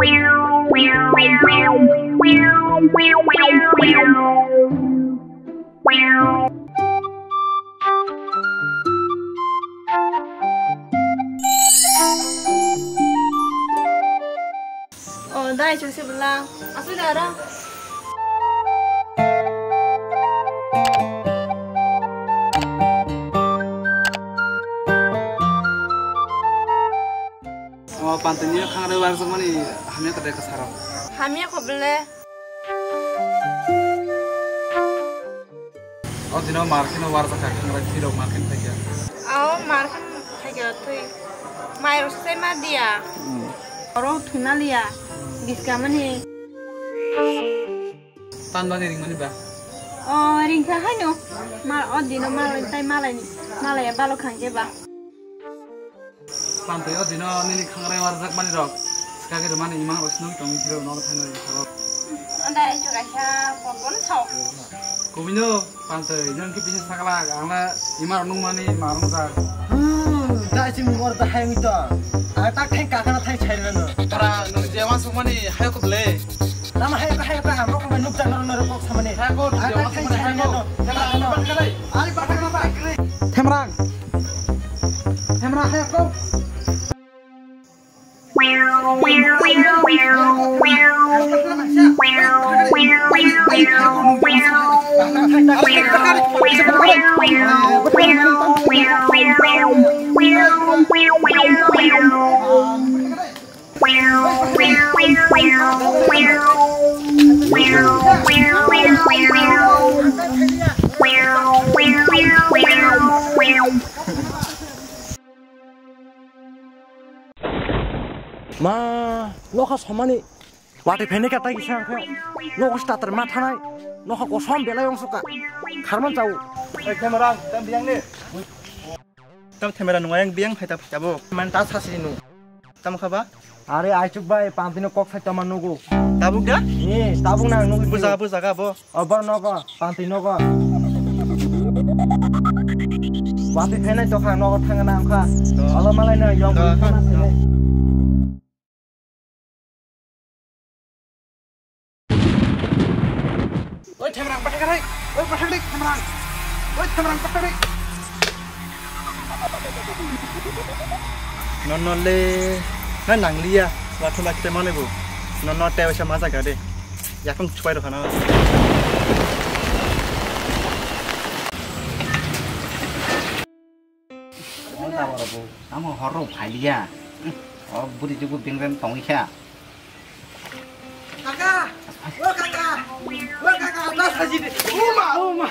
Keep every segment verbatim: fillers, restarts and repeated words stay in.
Oh, dai, chuk si bela. Asli dara. O pantini khangrai warjakmani hamya kwtai kwsaro. Hamya kho bele. O dino markino warjak kha khangrai thwi rok markin phaikha. Ao markin phaikha thwi. Mai rok sai ma dia. Hmm. Oro thwina liya. Biskamani. Tan bagwi ringmani ba? O, ringkha haino. Ma, o dino malai, tai malai, malai balo khangke ba. Pantwi o dino nini khangrai warjakmani rok. Swkagwi rwmani imang rok sinong tongwi phiro nogo thaino ringkha rok. Anda ai churaisa, kokon sao. Kubino, pantwi, nang khe pisa sakla, angla imang rok nungmani marung jak. Hmm, dai chini mor dahai wngwi tong. Ang tak thai kakana thai chai rwno. Tara, nung je wansukmani hai kok le. Lama hai ka, hai ka, amo ko nuk jang noro kok samani. Hai ko, je wansukmani hai ko. Ari pathak na pa. Themrang. Themrang hai ko. Ma, nokha somani. Watwi phainai kha tai kisa khe. Nokha stater ma thanai. Nokha kosom belai ongsuka. Kharman chau. Ei, camera, tam biang ni. Tam camera nung ayang biang phai ta phai ta bo. Man ta sasri nu. Tam kha ba? Are aichuk bai pantino kok sai toma nugu. Tabuk da? Ni tabuk na nugu. Buja buja ga bo. Obo nogo panti nogo. Wati phenai tokha nogo thangna angkha. To. Alo malai na yong. To, to, to. Oi, Themrang, pathak rai. Oi, pathak rai, Themrang. Oi, Themrang, pathak rai. Nono le, na nangliya, watho lakte mane bo. Nono te waisa maja gade. Yakung chupai rokha na. O taboro bo, tamo horo phailiya. O buri jugo bengrem tongwi kha. Kaka! O kaka! O kaka, ta sajidi. O ma, o ma.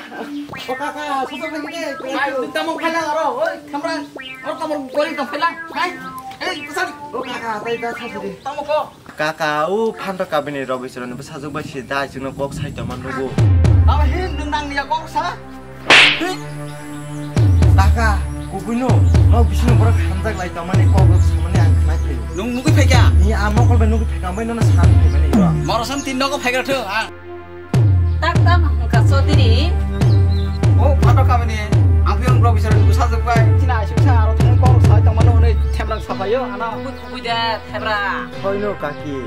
O kaka, soto lagi de. Ai, tamo phaila aro. Oi, Themrang. O tamo gori tong phaila. Hai. Ei, ta sajidi. O kaka, tai ta sajidi. Tamo ko. Kaka, o phanto kabini Robisroni bwsajwk bai se da, chwngno kok sai tongma nugo. Abo hin nwng nangya kok sa? Kaka, kubuino, nok bisingno borok hamjak lai tongmani kok rok samani ang khnai phaio. Nwng nugwi phaikha? Ni a mokol bai nugwi phaikha, bai nono san phaimani ro. Morosan tin nogo phaikha thung, ha? Tak tam hwnkha Chaudhary. O phanto kabini, ang phiyong Robisroni bwsajwk bai. Chini aisuksa aro thung kok rok sai tongmani hwnwi Themrang saphaio, ano. Kubui kubui da Themrang. Hoino kaki.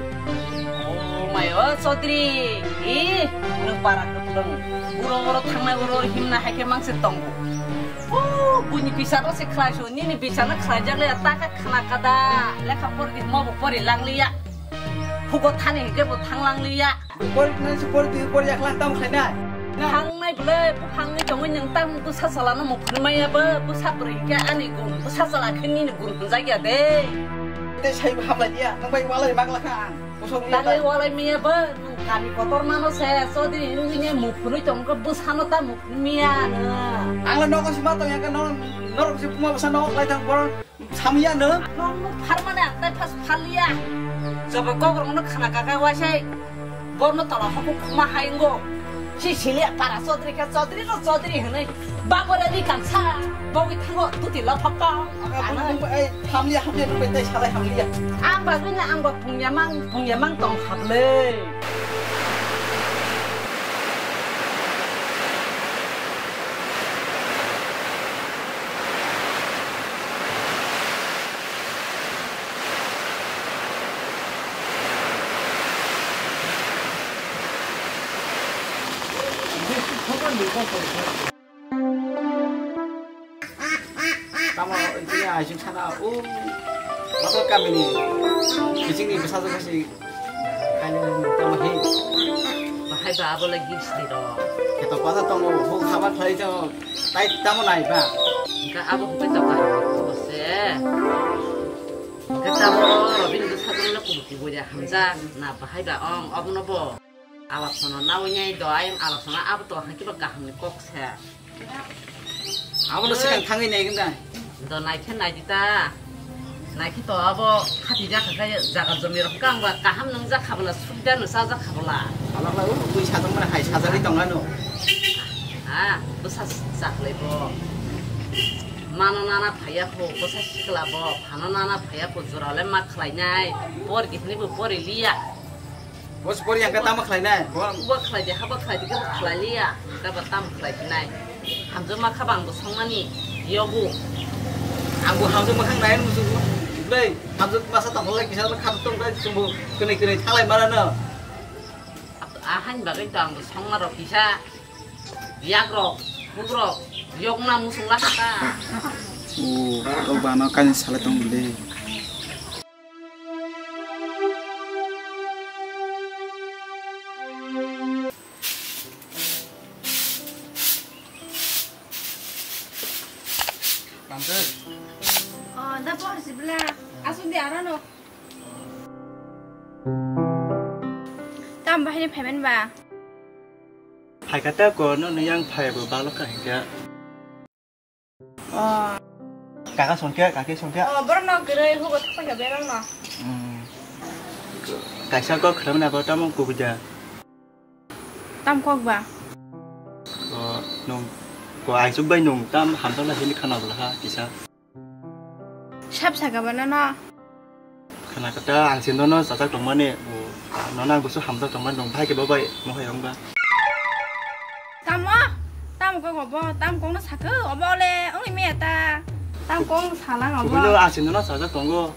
O mai o Chaudhary, i, nwng para kwplwng. Uro uro thangnai uro himna hai khe mangse tongo. O, buini bisaro se khlai su, nini bisano khlaijak le ta khe khna kada. Lekha pori di mo bo pori lang liya. Phugo thani hingke bo thang lang liya. Pori nai se pori di pori yakla tam khlai nai. Thangnai bwle buphangni tongwi nwng tang bwsa salano muphunmaya bo, bwsa bwrwi hingke ani gum, bwsa sala khe nini gum hwnjak ya de. Tei sai bo hamlai dia, nwng bai walai magla kha ang. Bosong ni Taklai tai. Walai maya bo, nwng kami kotor mano se, Chaudhary wngwi ne muphunwi tongkha, bwsano ta muphunmaya no. Ang le nogo sima tong ya khe, no, norok se puma bwsa nogo khlai thang, borok samya no. Nokno pharmani ang tai phas phalia. Jobo kok rokno khna kaka waisai, borno tola hopu khuma hai ngo. Si silia para Chaudhary khe Chaudhary no Chaudhary hwnwi. Babura di kamsa bogwi thango tuti lophok tong. Aka ano bung bung ai hamlia hamlia nung bai tai salai hamlia. Ang bagwi na ang bo pungya mang pungya mang tong kha bwle. Tamo, tini aisuk sana, o, motor kamini, bisingni bwsajwk kasi, kailin tamo hi. Bahai ba abo le gisti ro. Keto pasa tongo, huk haba khlai tongo, tai tamo nai ba. Ka abo huk tamo ka, abo se. Ka tamo, robin bwsajwk le kubu kubu ya hamjak, na bahai ba ong, obo no bo. Alap sono nawi nai do ayang alap sono abo to haki ba kaham ni kok se. Abo no sikang thangwi nai ganda. Do nai khe nai dita. Nai khe to abo khati jak kha jaga jomi rok kang ba kaham nung jak kha bala sukda no sa jak kha bala. Alak la u bui sa tong mana hai sa jari tong ano. Ha, bwsa jak lai bo. Mano nana phaya kho, bwsa sikla bo, phano nana phaya kho jora le ma khlai nai. Por gihni bo pori liya. Bos pori yang ka tamo khlai nai. Bo khlai de, habo khlai de, kebo khlai liya. Ka ba tam khlai nai. Hamjwk ma kha bang bo songmani yogo. Ang bo hamjwk ma khang nai musu. Bai, hamjwk ma sa tong lai kisa kha tong bai sumbu kene kene thalai mara no. Ahan bagai to ang bo songma rok kisa. Yak rok, buk rok, yok na musung la kha ta. O, rok bana kani sala tong le. Bangke. Oh, da por sibla. Asun di arano. Tam bahini payment ba. Phaikha ta ko no yang phai bo balo ka hingka. Oh. Kaka songkhe, kaki songkhe. Oh, borok no gwnwi hugo thapakya berang no. Hmm. Kaisa kok khwlai mani abo tamo kubui da. Tam kok ba? Ko nung ko aisuk bai nung tam hamjakna hini khana bwla ha kisa. Sab saka ba nono? Khana kata ang sendo no sajak tongmani bo nono ang busu hamjak tongmani nung bhai ke bo bai mohai rong ba. Tamo? Tam kok obo? Tam kok no saka obo le ongni me ta. Tam kok salang obo. Kubui no ang sendo no sajak tongo.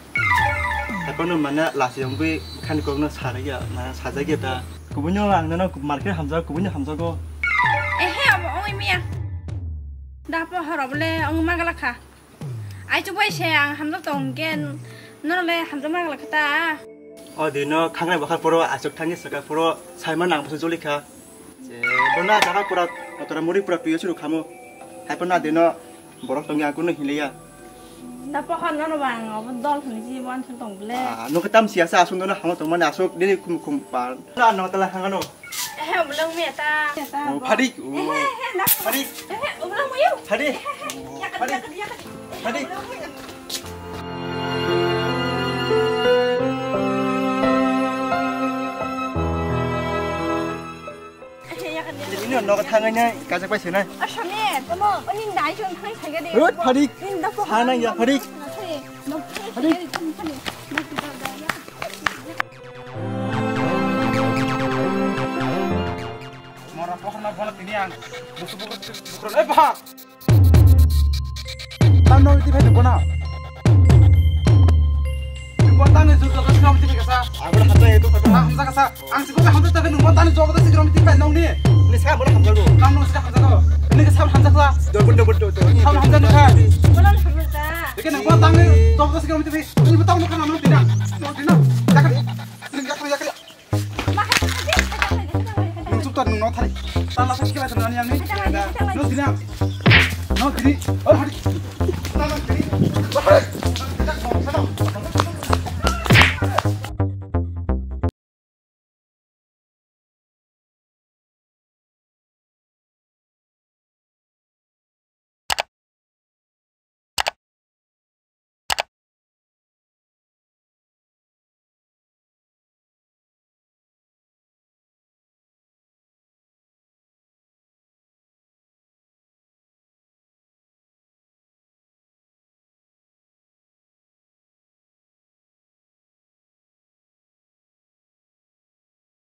Hakono mana lasi wngwi khani kokno sarigya, mana sajakya ta. Kubunyo ang nono market hamjak, kubunyo hamjago. Ehe, abo ongwi miya. Dapo horob le ongwi magalakha. Aichuk bai se ang hamjak tong gen, nono le hamjak magalakha ta. O dino khangnai bakhar poro achuk thangni saka poro saima nang busu jolikha. Je, bono jaga pura, kotora muri pura tuyo suru khamo. Hai pano dino borok tongya kuno hileya. Da pohor no no bang, obo dol hini ji wan thil tong ble. Ah, no khe tam siya sa asung dono hamo tong mani asuk dini kum kum pan. Na no tala hangano. Eh, belum mi ta. Oh, phadik. Oh. Eh, eh, na. Phadik. Eh, belum mi. Phadik. Phadik. Phadik. Ini nogo thangai nai, kajak pai senai. Asami, tamo, oning dai chun thang thang gadi. Rut, phadik. Ning da po. Hanang ya, phadik. Phadik. Mora pohor na bola tini ang. Busu buku buku. Eh, bah. Tamo nang twi phai nung bono. Nung bono tamo nang jor jor khe nang twi phai kasa. Abo hamjak ya to kasa. Ah, hamjak kasa. Ang siko hamjak ta nung bono tamo nang jor jor khe nang twi phai nung ni. Ni sa bono hamjak lo. Tamo nang sa hamjak lo. Ni sa hamjak la. Dor bono bono to. Sa hamjak ni kha. Bono hamjak. Eke nung bono tamo nang jor jor khe nang twi phai. Ni bono tamo nang kha nang twi na. Nang twi na. Yakar. Ni yakar yakar. Nung chup tor, nung no thari. Tala sa sikila thani ani ani. No dina. No dini. Oh, hari. Tala dini. Oh, hari.